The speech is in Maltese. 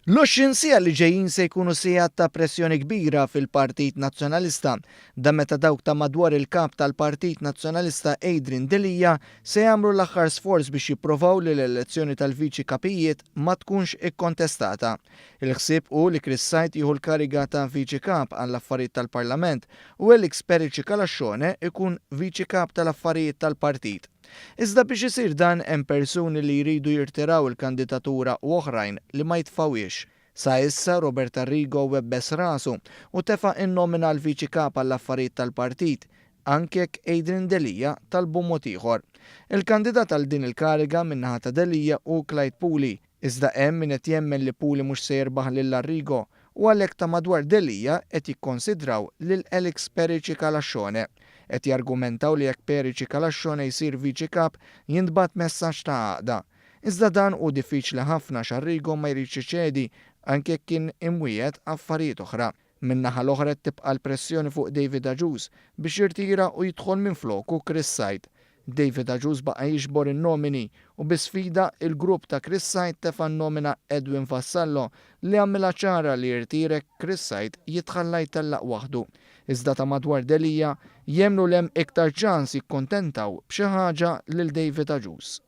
L-20 siegħa li ġejjin se jkunu sigħat ta' pressjoni kbira fil-Partit Nazzjonalista. Dan meta dawk ta' madwar il-Kap tal-Partit Nazzjonalista Adrian Delia se jagħmlu l-aħħar sforz biex jipprovaw li l-elezzjoni tal-Viċi Kapijiet ma tkunx ikkontestata. Il-ħsieb hu li Chris Said jieħu l-kariga ta' Viċi Kap għall-Affarijiet tal-Parlament u Alex Perici Calascione ikun Viċi Kap tal-Affarijiet tal-Partit. Iżda biex isir dan hemm persuni li jridu jirtiraw il-kandidatura u oħrajn li ma jitfgħuhiex. Sa issa Robert Arrigo webbes rasu u tefa' in-nomina għal Viċi Kap għall-Affarijiet tal-Partit, anke jekk Adrian Delia talbu mod ieħor. Il-kandidat għal din il-kariga min-naħa ta' Delia hu Clyde Puli, Iżda hemm min qed jemmen li Puli mhux se jirbaħ lil Arrigo u għalhekk ta' madwar Delia qed jikkonsidraw lil Alex Perici Calascione. Qed jargumentaw li jekk Perici Calascione jsir Viċi Kap jintbagħat messaġġ ta' għaqda. Iżda dan hu diffiċli ħafna għax Arrigo ma jridx iċedi anke jekk kien imwiegħed affarijiet oħra. Min-naħa l-oħra qed tibqa' l-pressjoni fuq David Agius biex jirtira u jidħol minfloku Chris Said. David Agius baqa' jiġbor in-nomini u bi sfida il-grupp ta' Chris Said tefa' n-nomina Edwin Vassallo li għamilha ċara li jirtira jekk Chris Said jitħalla jtellaq waħdu. Iżda ta' madwar Delia jemmnu li hemm iktar ċans jikkuntentaw b'xi ħaġa lil David Agius.